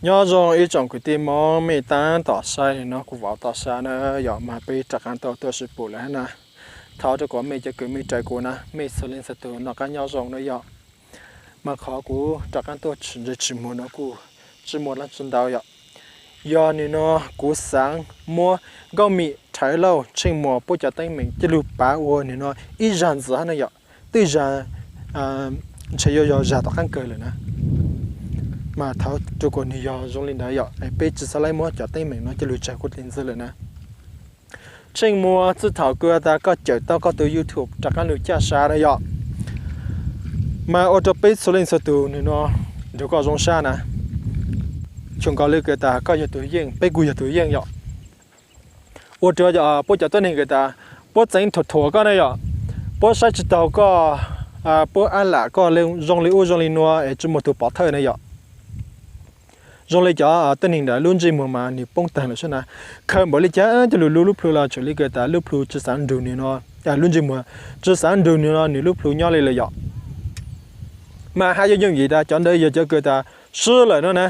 Nyob zoo ib tsoom kwv tij Hmoob, mej tab tom saib no kuv vauv tom sab na yom, mas peb rov qab tau tuaj sib pum lawm na. Thov rau kuv mej cov kwv mej raws kuv na, mej txhua leej txhua tus noj qab nyob zoo na yom. Mas qhov kuv rov qab tuaj tsis ntsej tsis muag no kuj tsis muaj dab tsi ntau yom. Yog nim no kuv xaav muab Nkauj Mim Rhawv Lauj Tsheej Muas puab cov teeb meem coj lug pav ua nim no ib zag ntxiv hab na yom. Twb zag, ntshe yuav yog zag tom qaab kawg lawm na. Mas thov rau kuv nwg yog zoo li ntawd yom, peb tsis xaav laib muab cov teeb meem no coj lug tsawg kuj teg ntxiv lawm na. Tsheej Muas, txij thaum kws has tas koj cawm tau koj tus YouTube rov qaab lug caj sa na yom, mas ua rau peb txhua leej txhua tus nim no nrug koj zoo sab na. Chum nkaus le kws tas koj yog tug yeej, peb kuj yog tug yeej yom. Ua rua puab cov tuab neeg kws tas puab txeev thuam thuam koj na yom, puab saib tsis taug koj, puab ab lam koj zoo li ub zoo li nua es tsis muaj tug pov thawj na yom. Zoo li cov tuab neeg ntawd lub ntsej muag mas nwg poob taag lawm sab na. Khaws npaum li cas coj lug lub lub plhu los tseem li kws tas lub plhu tsis xaav nrug nwg no, lub ntsej muag tsis xaav nrug nwg no nwg lub plhu nyob li lawm yom. Mas hab yooj yooj yim tas cov ntawd yog cov kws tas swb lawm no na.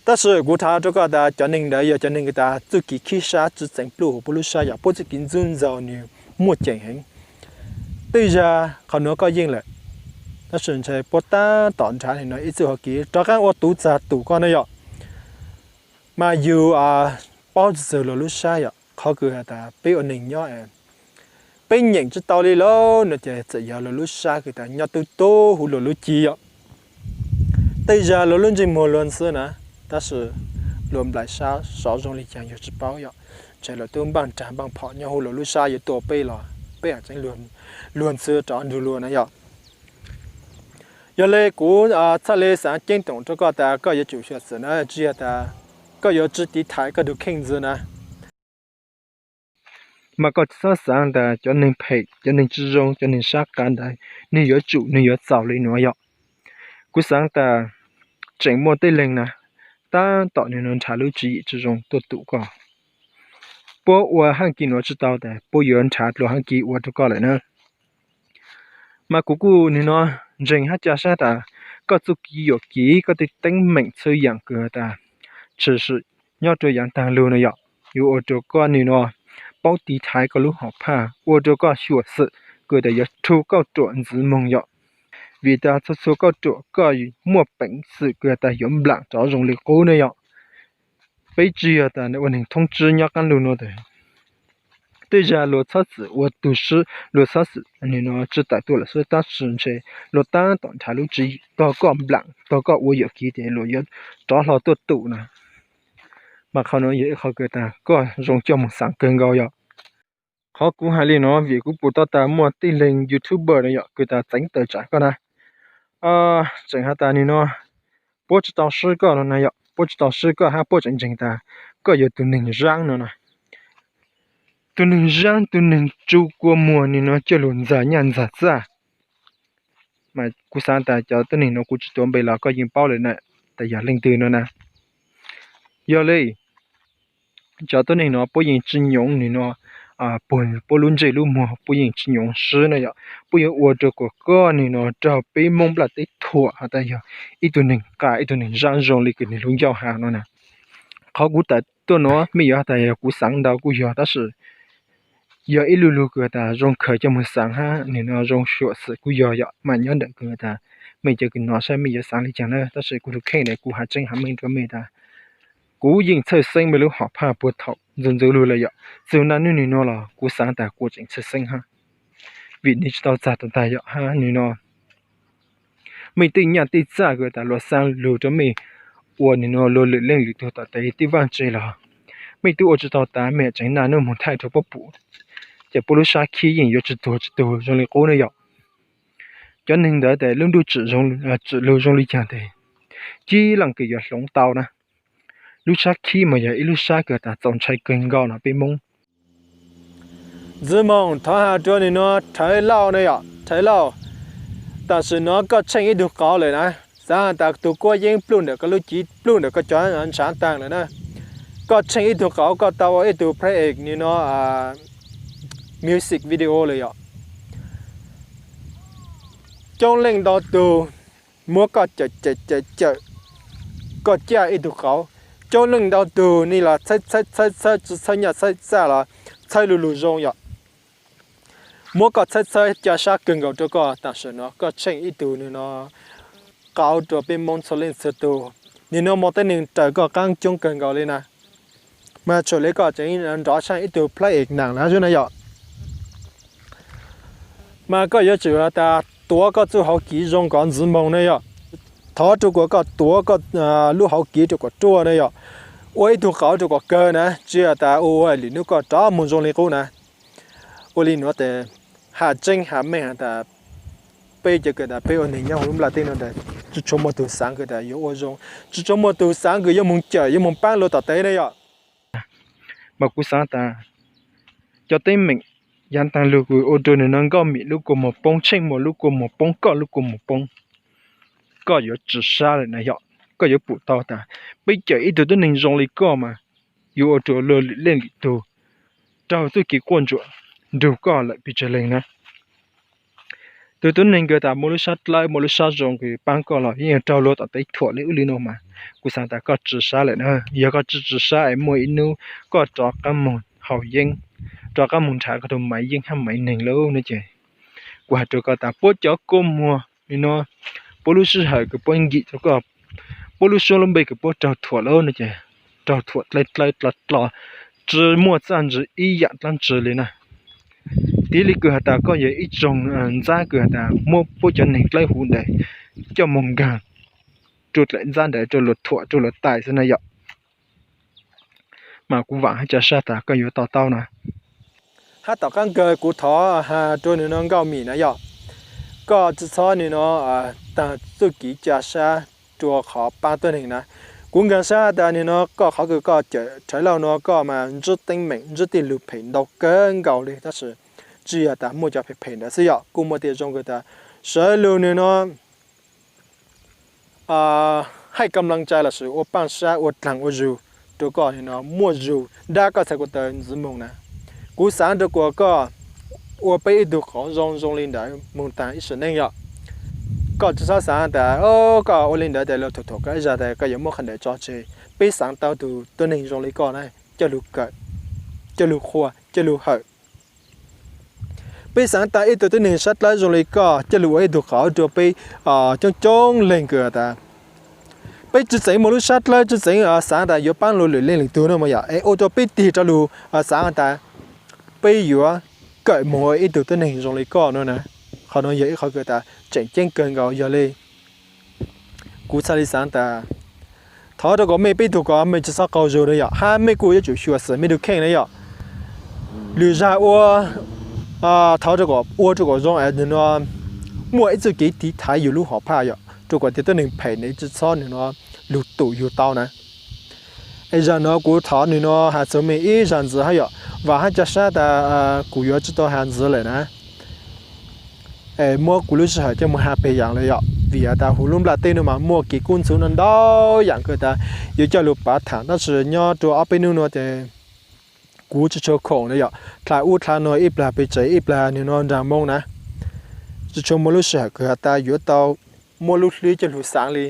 Tab sis kuv thov rau koj tas cov neeg ntawd yog cov neeg kws tas txuj kev khib sab tsi txeev pluj huv puab lub sab yom, puab txuj kev ntxub ntxaug nwg muaj ceem heev. Twb yog qhov nuav koj yeej lawm, tab sis ntshe puab tab tom nrhav nwg no ib txuj hauv kev rov qaab ua tuv txag tus koj na yom. Mas yug paub txug luag lub sab yom, qhov kws has tas peb ua neeg nyob peb nyeem tsis tau li lawm no ces txawm yog luag lub sab kws tas nyob tub tub huv luag lub ci yom. Tej zag luag lub ntsej muag luag ntxhi na, tab sis luag nplaim sab sov zoo li cas yug tsis paub yom. Ntshe luag tub npaaj rag npaaj phom nyob huv luag lub sab yuav tua peb los peb tseem luag ntxhi rov nrug luag na yom. Yog le kuv txhaj le xaav ceeb toom rau koj tas koj yuav tsum xyuam xim na, tsi yog tas koj yuav tsi tiv thaiv koj tug kheej ntxiv na. Mas koj txhob xaav tas cov neeg phem, cov neeg tsi zoo, cov neeg sab qav ntawd nwg yuav tsum nwg yuav txaus li nuav yom. Kuv xaav tas tseem muaj tej leeg na, tab tom nwg no nrhav lub tswv yim tsi zoo tuaj tum koj. Puab ua hab kis nuav tsi tau tas puab yuav nrhav dlua hab kis ua rau koj lawm na. Mas kuv kuj nwg no ntseeg hab ca sab tas koj txuj kev yuam kev, koj tej teeb meem txhua yaam kws tas tshwm sim nyob rua yaav taag lug no yom, yuav ua rua koj nwg no paub tiv thaiv koj lub hom phaj, ua rua koj xyuam xim kws tas yuav rhu kauj ruam ntxiv moog yom. Vim tas txhua txhua kauj ruam koj muaj peev xwm kws tas yuav nplaam rov zoo li qub ne yom. Peb tsi yog tas ua neeg thoob tsib nyob qaab lug nuav tas, tej zag luag txhob txwm ua tug swb, luag txhob txwm nwg no tsi tawm tuaj lawm xwb, tab sis ntshe luag tab tom nrhav lub tswv yim tog koj nplaam tog koj ua yuam kev tes luag yuav rov hlo tuaj tum na. Mas qhov nuav yog ib qhov kws tas koj zoo coj moog xaav kawg nkaus yom. Qhov kuv has li no vim kuv pum tau tas muaj tej leeg YouTuber no yom kws tas txeev tawm tsam koj na, tseem has tas nwg no puab tsi tau swb koj no na yom, puab tsi tau swb koj hab puab tseem ntseeg tas koj yog tug neeg zaab no na. Tug neeg zaab, tug neeg tsu kua muag nwg no coj lug ntxag nyaj ntxag txaj. Mas kuv xaav tas cov tuab neeg no kuv tsi tuav npe los koj yeej paub lawm na, tas yog leej twg no na. Yog le, cov tuab neeg no puab yeej tsi nyoov nwg no puag puab lub ntsej lub muag, puab yeej tsi nyoov swb na yom, puab yuav ua rua kom koj nwg no raug peb Moob nplaj teb thuam has tas yog ib tug neeg qas ib tug neeg zaab zoo li kws nwg lub ncauj has no na. Qhov kuv tawm tuaj nuav mej yuav has tas yog kuv xaav ntau kuj yog, tab sis yog ib lu lug kws tas zoo khaws coj moog xaav hab nwg no zoo xyuam xim kuj yog yom, mas nyob ntawm kws tas mej cov kws no saib mej yuav xaav li caag na, tab sis kuv tug kheej ntawd kuv has tseeb has meej rua mej tas kuv yeej txhawj xeeb mej lub hom phaj puag thaum ntxov ntxov lug lawm yom. Txug naj nub nwg no los kuv xaav tas kuv tseem txhawj xeeb hab, vim nwg tsi tau txag tag tag yom hab nwg no mej tej nyaj tej txaj kws tas luag xaav lug rua mej ua nwg no luag lwm leej lwm tug tom tes tej vaaj tse los mej twb ua tsi tau tas, mej tseem naj nub moog thaij rua puab pum, ces puab lub sab khib yeej yuav tsi tuag tsi tuag zoo li qub ne yom. Cov neeg ntawd tes lub ntuj tsim lug zoo li caag tes, cib leej kws yuav hloov tau na. Lub sab khib mas yog ib lub sab kws tas txaus ntshai kawg nkaus no peb Moob. Ntxiv moog thov has rua nwg no Rhawv Lauj na yom, Rhawv Lauj, tam sim no koj tsheej ib tug qauv lawm na. Xaav has tas tug kuab yeeb pluj ntawm koj lub civ, pluj ntawm koj cov ntshav taag lawm na. Koj tsheej ib tug qauv, koj tau ua ib tug pha-ev nwg no music video lawm yom. Coob leej ntau tug muab koj cawm cawm cawm cawm, koj caj ib tug qauv, coob leej ntau tug nej los txhawb txhawb txhawb txhawb, tsis txhawb nyaj txhawb txaj los txhawb lu lug zoo yom. Muab koj txhawb txhawb ca sab kawg nkaus rau koj tam sim no koj tsheej ib tug nws no qauv rau peb Moob txhua leej txhua tug. Nim no muaj teeb neeg raws koj qaab coob kawg nkaus li na, mas txhua le koj tseem nrov tsheej ib tug plab ev nam lawm xwb na yom. Mas koj yuav tsum has tas tuav koj txuj hauv kev zoo kom ntxiv moog na yom. Thov rua kuas koj tuav koj lub hauv kev rua kom ruaj na yom. Ua ib tug qauv rua kom kawg na, tsis has tas ua ua lwm nub koj rov moog zoo li qub na. Ua li nuav tes has tseeb has meej has tas peb cov kws tas peb ua neeg nyob huv lub nplaj teb no tas tsis tshua muaj tug xaav kws tas yuav ua zoo, tsis tshua muaj tug xaav kws yuav moog cawm yuav moog paab luag tom teb na yom. Mas kuv xaav tas cov teeb meem yav taag lug kws ua rua nwg no Nkauj Mim lub kua muag poob, Tsheej Muas lub kua muag poob, koj lub kua muag poob, koj yuav tsi sab lawm na yom. Koj yuav pum tau tas peb cawm ib tug tib neeg zoo li koj mas yuav ua rua luag lwm leej lwm tug raug txuj kev quaj ntsuam nrug koj lawm pes tsawg leeg na. Tug tib neeg kws tas muaj lub sab dlawb muaj lub sab zoo kws paab koj los yeej raug luag tom teb thuam li ub li nuav mas kuv xaav tas koj tsi sab lawm na. Yog koj tsi tsi sab es muaj ib nub koj rov qaab moog haus yeeb, rov qaab moog nrhav koj tug maiv yeeb hab maiv neeg lawm no ces kuv has rua koj tas puab cov kua muag li no, puab lub sij hawm kws puab nkim rua koj, puab lub suab lub npe kws puab raug thuam lawm no ces raug thuam dlawb dlawb dlo dlo, tsi muaj txaj ntsig ib yaam dlaab tsi li na. Tiv li kws has tas koj yog ib tsoog ntxab kws has tas muab puab cov neeg dlawb huv ntawd coj moog nkaag rua dlaim ntxab ntawd rua luag thuam rua luag tais xwb na yom. Mas kuv vaam hab ca sab tas koj yuav to taub na. Hab tom qaab kawg kuv thov has rua nwg no Nkauj Mim na yom, koj tsi txhob nwg no taag txuj kev ca sab rua qhov paab tuab neeg na. Kuv nkaag sab tas nwg no koj qhov kws koj cawm Rhawv Lauj no koj mas ntsib teeb meem ntsib tej lug phem ntau kawg nkaus li tab sis tsi yog tas muaj cov phem phem ntawd xwb yom, kuj muaj tej zoo kws tas sawv lug nwg no haij kam laaj cai lossis ua paaj sab ua dlaag ua zug rua koj nwg no muaj zug dab koj txhais ko taw ntxiv moog na. Kuv xaav rua kuas koj ua peb ib tug qauv zoo zoo li ntawd moog taag ib sim neej yom. Koj tsi txhob xaav tas koj ua li ntawd tas luag thuam thuam koj ib zag tas koj yuav muab qhov ntawd tso tseg. Peb xaav tau tug tuab neeg zoo li koj na coj lug kawm, coj lug qhuas, coj lug hawm. Peb xaav tau ib tug tuab neeg sab dlawb zoo li koj coj lug ua ib tug qauv rua peb coob coob leeg kws tas peb tsi txeev muaj lub sab dlawb tsi txeev xaav tas yuav paab luag lwm leej lwm tug no mas yom, es ua rua peb tig rua lug xaav tas peb yuav kawm moog ua ib tug tuab neeg zoo li koj no na. Qhov no yog ib qhov kws tas tseem ceeb kawg nkaus yog li kuv txhaj li xaav tas thov rua kom mej peb tug kom mej tsi txhob qaug zug na yom, hab mej kuj yuav tsum xyuam xim mej tug kheej na yom. Lwm zag ua, thov rua kom ua rua kom zoo es nwg no muaj ib txuj kev tiv thaiv yug lub hom phaj yom, rua kom tej tuab neeg phem nwg tsi txhob nwg no lug tum yug tau na. Es zag no kuv thov nwg no has txug mej ib zag ntxiv hab yom, vaam hab ca sab tas kuv yuav tsi tau has ntxiv lawm na. Es muab kuv lub sij hawm coj moog has peg yaam lawm yom, vim has tas huv lub nplaj teb no mas muaj kev kub ntxhuv no ntau yaam kws tas yuav coj lug pav tham tab sis nyob rua ob peb nub no ces kuv tsi tshua khoom na yom, dlha ub dlha no ib plag peg tsev ib plag nwg no nraag moo na, tsi tshua muaj lub sij hawm kws has tas yuav tau muaj lub hlwb coj lug xaav li.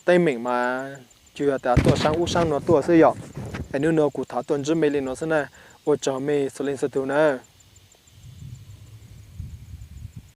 Teeb meem mas cug has tas tuaj saab ub saab no tuaj xwb yom. Es nub no kuv thov tuaj ntsib mej li no xwb na. Ua tsaug mej txhua leej txhua tug na.